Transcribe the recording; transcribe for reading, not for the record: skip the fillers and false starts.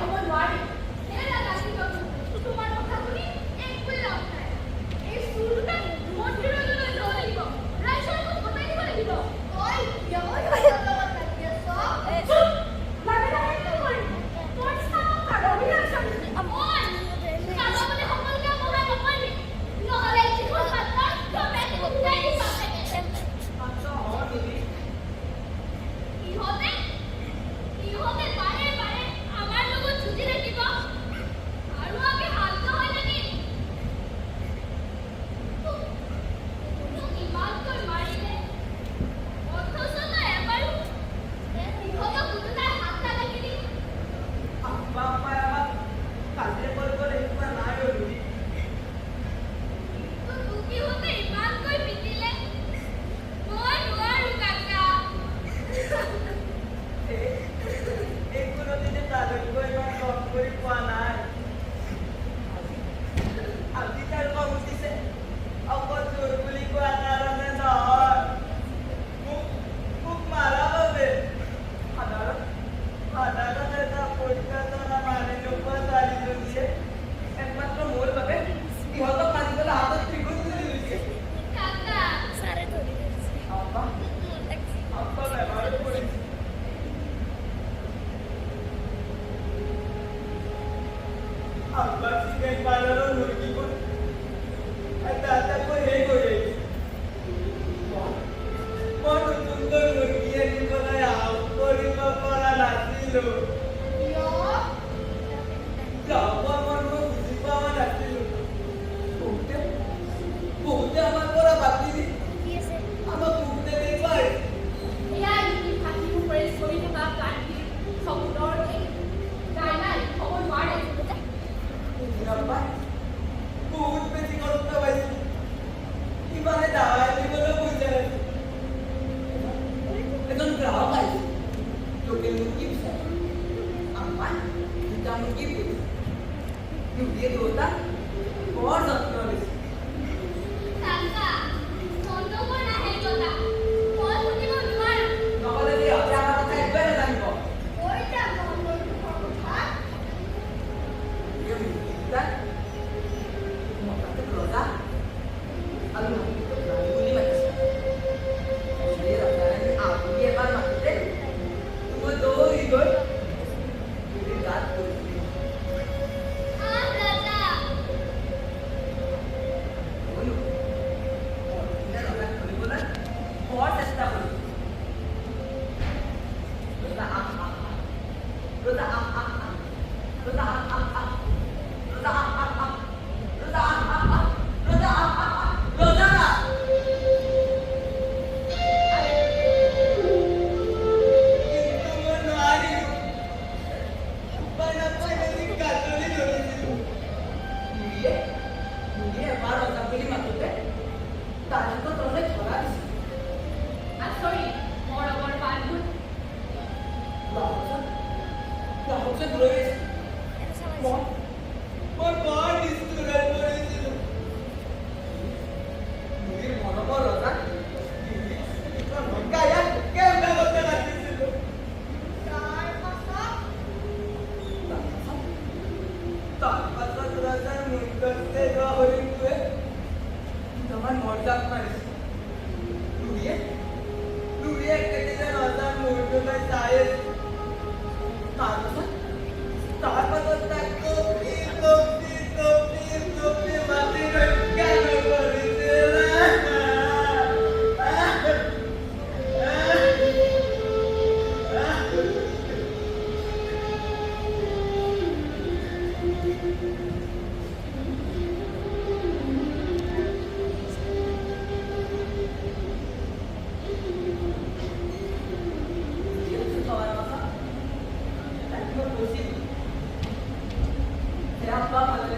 হ'ব নোৱাৰি। হেৰা লাচিত বাবু, তোমাৰ কথা শুনি একোৱে লাভ নাই। এই চোৰ দুটাক মন্দিৰলৈ লৈ যাব লাগিব, ৰাইজৰ আগত গতাই দিব লাগিব। তই কিয় সিহঁতৰ লগত লাগি আছ? চুপ! লাগে লাগে কি কৰিম? তোৰ নিচিনা মোক কালা বুলি ভাবিছ নেকি? ঐ, কালা বুলি সকলোকে অপমান নকৰিবি, নহ'লে যিখন পাত্ৰত তই উঠাই দিম বাপেকে। শান্ত হ মিলি। ইহঁতে বাৰে বাৰে আমাৰ লগত যুঁজি থাকিব আৰু আমি শান্ত হৈ থাকিম? তোক ইমানকৈ মাৰিলে, অথচ তই এবাৰো ইহঁতক ওলোটাই হাত নালাগিলি। আব্বা আম্মাই আমাক কাজিয়া কৰিবলৈ শিকোৱা নাই অ' মিলি। কিন্তু তোক ইহঁতে ইমানকৈ পিটিলে, মই নোৱাৰো কাকা। এই কোনোদিনে তালৈকে ইমান খং কৰি পোৱা নাই। আজি তাৰ খং উঠিছে অকল চোৰ বুলি কোৱা কাৰণে নহয়, মোক মাৰা বাবে। সাধাৰণ এটা পইচা মাৰি নোপোৱা ছোৱালীজনীয়ে একমাত্ৰ মোৰ বাবে ইহঁতক মাৰিবলৈ হাতত ত্ৰিশূল তুলি লৈছে। কাকা। আব্বা আব্বা বেমাৰত পৰিছে। আব্বা চিকেন পাৰ্লাৰৰ মুৰ্গীবোৰ এটা এটাকৈ শেষ হৈ আহিছে। মই নতুনকৈ মুৰ্গী আনিবলৈ সাহস কৰিব পৰা নাছিলো। কিয়? গ্ৰাহকৰ মন মই বুজি পোৱা নাছিলো। বহুতে বহুতে আমাৰ পৰা বাকি দি আমাক মুখ নেদেখুৱাই। এয়া নেকি ফাঁকি মুখেৰে চলি থকা গান্ধীৰ সপোনৰ দেশ? নাই নাই, হ'ব নোৱাৰে। আব্বাই বহুত বেছি কষ্ট পাইছিল। ইমানে দাৱাই দিবলৈ পইচা নাছিল। এজন গ্ৰাহক আহিছিল, লোকেল মুৰ্গী বিচাৰি। আব্বাই দুটা মুৰ্গী পুহিছিল। মুৰ্গীয়ে দুয়োটা বৰ যত্ন লৈছিল। কাকা, বন্ধ কৰ না সেই কথা, মই শুনিব নোৱাৰো। নহ'লে যে ইহঁতে আমাৰ কথা একোৱে নাজানিব। কৈ যাম তহঁতৰ দুখৰ কথা। এই মুৰ্গী দুটা মতাটোক ৰজা আৰু মাইকীটোক ৰাণী বুলি মাতিছিল। ৰজাই ৰজা ৰাণী আহ বুলি এবাৰ মাতোতে মই দৌৰি গৈ বুঢ়ীৰ গাত পৰিছিলো। আহ ৰাজা। ময়ো দিনা ৰজাক ধৰিবলৈ বৰ চেষ্টা কৰিলোঁ। ৰজা আহ আহ আহ, ৰজা আহ আহ আহ, ৰজা আহ আহ আহ, ৰজা আহ আহ আহ, ৰজা আহ আহ আহ, ৰজা আহ আহ আহ, ৰজা। কিন্তু মই নোৱাৰিলো। উপায় নাপাই মেলি গাজনি ধৰিছিলো। বুঢ়ীয়ে বুঢ়ীয়ে এবাৰ ৰজা বুলি মাতোতে তাৰ হাতত ৰজাই ধৰা দিছিল। আচৰিত মৰমৰ বান্ধোন। লাহকজন লাহকজন ৰৈ আছিল। মই বৰ নিষ্ঠুৰ হৈ পৰিছিলো। বুঢ়ীৰ মৰমৰ ৰজাক কেইবাগতে কাটিছিলো। তাৰ পাছত? তাৰ পাছত ৰজাৰ মুণ্ডতে যোৱা হৰিণটোৱে দুটামান মৰজাক মাৰিছিল। বুঢ়ীয়ে বুঢ়ীয়ে একেদিনা ৰজাৰ মূৰটোলৈ চাই আছিল। তাৰপাছত তাক কঁপি কঁপি কঁপি কঁপি মাটি ৰক্ষা নকৰিছিল। তাইক মই কৈছিলো, বেয়া পোৱা মানুহে